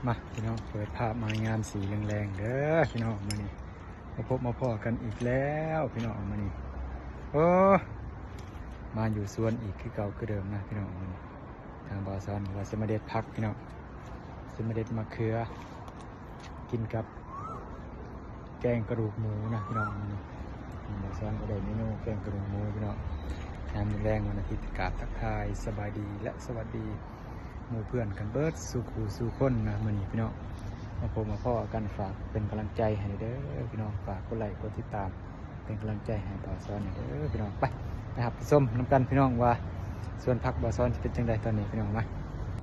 ມາພີ່ນ້ອງ ເປີດພາບມາຍາມສີແລງໆເດີພີ່ນ້ອງ. ມື້ນີ້ມາພົບມາພໍ້ກັນອີກແລ້ວພີ່ນ້ອງ. ມື້ນີ້ ໂອ້ ມາຢູ່ສວນອີກຄືເກົ່າຄືເດີມນະພີ່ນ້ອງ. ມື້ນີ້ທາງບ່າວສອນວ່າຊິມາເດັດຜັກພີ່ນ້ອງ ຊິມາເດັດມະເຂືອ ກິນກັບແກງກະດູກໝູນະພີ່ນ້ອງ. ມື້ນີ້ບ່າວສອນກໍໄດ້ເມນູແກງກະດູກໝູພີ່ນ້ອງ. ຍາມແລງວັນອາທິດ ກາບທັກທາຍສະບາຍດີ ແລະ ສະຫວັດດີໝູ່ເພື່ອນກັນເບິດສູ່ຄູ່ສູ່ຄົນນະ. ມື້ນີ້ພີ່ນ້ອງ ມາພົບມາພໍ້ກັນ ຝາກເປັນກຳລັງໃຈໃຫ້ເດີພີ່ນ້ອງ. ຝາກກົດໄລກົດຕິດຕາມ ເປັນກຳລັງໃຈໃຫ້ບ່າວສອນແດ່ເດີພີ່ນ້ອງ. ໄປ ໄປຮັບໄປຊົມນຳກັນພີ່ນ້ອງ ວ່າສວນຜັກບ່າວສອນຊິເປັນຈັ່ງໃດຕອນນີ້ພີ່ນ້ອງ. ມາ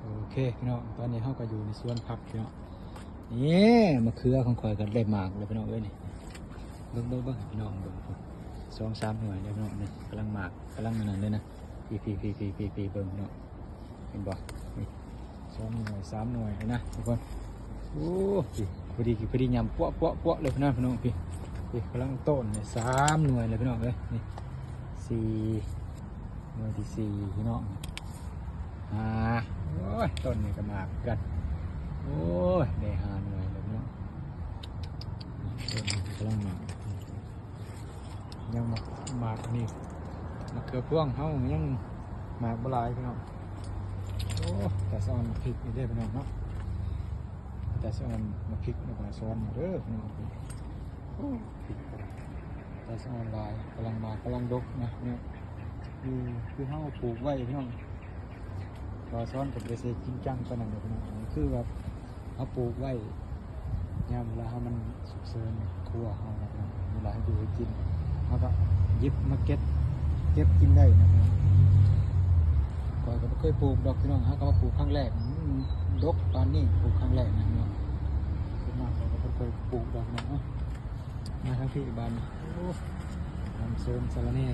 ໂອເຄພີ່ນ້ອງ ຕອນນີ້ເຮົາກໍຢູ່ໃນສວນຜັກພີ່ນ້ອງ. ນີ້ມະເຂືອຂອງຂ້ອຍກໍໄດ້ໝາກແລ້ວພີ່ນ້ອງເອີຍ. ນີ້ ເບິ່ງໆໆ ໃຫ້ພີ່ນ້ອງເບິ່ງ ສອງສາມໜ່ວຍເດ້ພີ່ນ້ອງ. ນີ້ກຳລັງໝາກ ກຳລັງອັນນັ້ນເລີຍນະ. ພີ້ໆໆໆ ເບິ່ງພີ່ນ້ອງ ເຫັນບໍ່? ນີ້ສອງໜ່ວຍສາມໜ່ວຍເລີຍນະທຸກຄົນ. ໂອ້ ພີ້ ພໍດີ ພໍດີຍຳ ປວະໆໆເລີຍພີ່ນ້ອງ. ພີ້ ພີ້ ກຳລັງໂຕນເລີຍ ສາມໜ່ວຍເລີຍພີ່ນ້ອງເອີຍ. ນີ້ ສີ່ ໜ່ວຍທີສີ່ພີ່ນ້ອງ. ຫ້າ ໂອ້ຍ ຕົ້ນນີ້ກໍໝາກຄືກັນ. ໂອ້ຍ ໄດ້ຫ້າໜ່ວຍແລ້ວພີ່ນ້ອງ. ຕົ້ນນີ້ກຳລັງໝາກ ຍັງໝາກ ໝາກອັນນີ້ ມະເຂືອພວງເຮົາຍັງໝາກບໍ່ຫຼາຍພີ່ນ້ອງ. ໂອ້ ຕາສະອອນໝາກພິກນີ້ເດ້ພີ່ນ້ອງເນາະ. ຕາສະອອນໝາກພິກນະ ບ່າວສອນເດີພີ່ນ້ອງ. ໂອ້ ພິກກໍໄດ້ ຕາສະອອນຫຼາຍ ກຳລັງໝາກ ກຳລັງດົກນະ. ນີ້ຄືເຮົາປູກໄວ້ພີ່ນ້ອງ. ບ່າວສອນກໍບໍ່ໄດ້ໃສ່ຈິງຈັງປານນັ້ນເດ້ພີ່ນ້ອງ. ຄືວ່າເຮົາປູກໄວ້ ຍາມເວລາເຮົາມັນສຸກເສີນຄົວເຮົານະພີ່ນ້ອງ. ເວລາເຮົາຢູ່ເຮົາກິນ ເຮົາກໍຫຍິບມາເກັບ ເກັບກິນໄດ້ນະພີ່ນ້ອງ. ຂ້ອຍກໍບໍ່ເຄີຍປູກດອກພີ່ນ້ອງ. ເຮົາກໍມາປູກຄັ້ງແລກ ອືມ ດົກປານນີ້ ປູກຄັ້ງແລກນະພີ່ນ້ອງ. ສ່ວນມາກຂ້ອຍກໍບໍ່ເຄີຍປູກດອກພີ່ນ້ອງ. ເອົ້າ ມາທາງພີ້ບາດນີ້ ໂອ້ ຫອມເສີມສາລະແໜ່.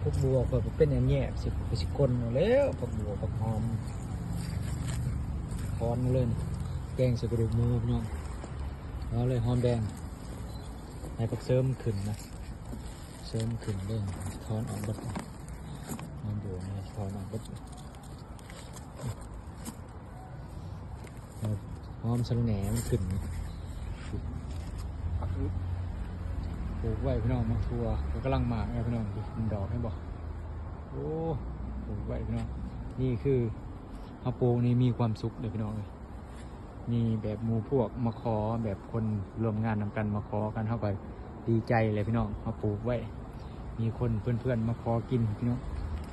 ຜັກບົວຂ້ອຍກໍເປັນແນວແຍກ ຊິ ຊິກົນເອົາແລ້ວ ຜັກບົວ ຜັກຫອມ ຖອນເອົາເລີຍ. ແກງໃສ່ກະດູກໝູພີ່ນ້ອງ. ເອົາເລີຍຫອມແດງ ໃຫ້ຜັກເສີມຂຶ້ນນະ ເສີມຂຶ້ນເລີຍ. ຖອນອອກເບິດ ຫອມບົວນີ້ ຖອນອອກເບິດ ໃຫ້ຫອມສາລະແໜ່ມັນຂຶ້ນ. ຜັກອຶ ປູກໄວ້ພີ່ນ້ອງ ໝາກຖົ່ວກໍກຳລັງໝາກແລ້ວພີ່ນ້ອງ. ເຫັນດອກ ເຫັນບໍ່? ໂອ້ ປູກໄວ້ພີ່ນ້ອງ. ນີ້ຄືເຮົາປູກນີ້ມີຄວາມສຸກເດີພີ່ນ້ອງເອີຍ. ມີແບບໝູ່ພວກມາຂໍ ແບບຄົນຮ່ວມງານນຳກັນມາຂໍກັນ ເຮົາກໍດີໃຈແຫຼະພີ່ນ້ອງ. ເຮົາປູກໄວ້ ມີຄົນເພື່ອນໆມາຂໍກິນພີ່ນ້ອງ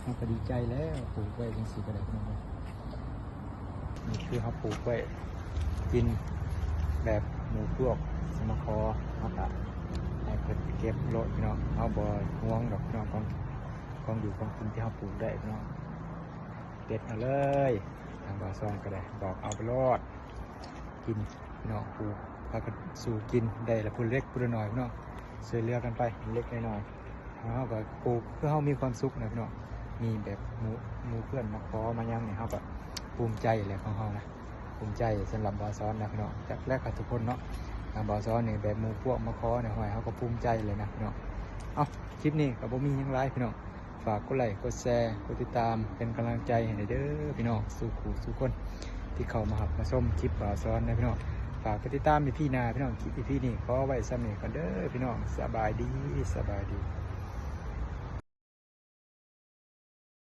ເຮົາກໍດີໃຈແລ້ວ. ປູກໄວ້ຈັ່ງຊີ້ກໍໄດ້ພີ່ນ້ອງ. ນີ້ຄືເຮົາປູກໄວ້ກິນ ແບບໝູ່ພວກຊິມາຂໍ ເຮົາກໍໃຫ້ເພິ່ນເກັບໂລດພີ່ນ້ອງ. ເຮົາບໍ່ຫວງດອກພີ່ນ້ອງ ຂອງ ຂອງຢູ່ຂອງກິນທີ່ເຮົາປູກໄດ້ພີ່ນ້ອງ. ເດັດເອົາເລີຍ ທາງບ່າວສອນກໍໄດ້ບອກເອົາໄປໂລດ ກິນພີ່ນ້ອງ. ປູກ ພາກັນສູ່ກິນໄດ້ລະຜູ້ເລັກຜູ້ນ້ອຍພີ່ນ້ອງ ຊ່ວຍເຫຼືອກັນໄປເລັກນ້ອຍ. ເຮົາກໍປູກເພື່ອເຮົາມີຄວາມສຸກນະພີ່ນ້ອງ. ມີແບບໝູ່ ໝູ່ເພື່ອນມາຂໍມາຫຍັງນີ້ ເຮົາກໍພູມໃຈແຫຼະຂອງເຮົານະ. ພູມໃຈສຳລັບບ່າວສອນນະພີ່ນ້ອງ. ຈັກແລ້ວກໍທຸກຄົນເນາະ ທາງບ່າວສອນນີ້ແບບໝູ່ພວກມາຂໍນີ້ ຫ້ວຍ ເຮົາກໍພູມໃຈເລີຍນະພີ່ນ້ອງ. ເອົ້າ ຄລິບນີ້ກໍບໍ່ມີຫຍັງຫຼາຍພີ່ນ້ອງ. ຝາກກົດໄລ ກົດແຊ ກົດຕິດຕາມ ເປັນກຳລັງໃຈໃຫ້ແດ່ເດີພີ່ນ້ອງ ສູ່ຄູ່ສູ່ຄົນທີ່ເຂົ້າມາຮັບມາຊົມຄລິບບ່າວສອນນະພີ່ນ້ອງ. ຝາກໄປຕິດຕາມອີພີໜ້າພີ່ນ້ອງ. ຄລິບອີພີນີ້ຂໍໄວ້ສ່ຳນີ້ກ່ອນເດີພີ່ນ້ອງ. ສະບາຍດີ ສະບາຍດີ.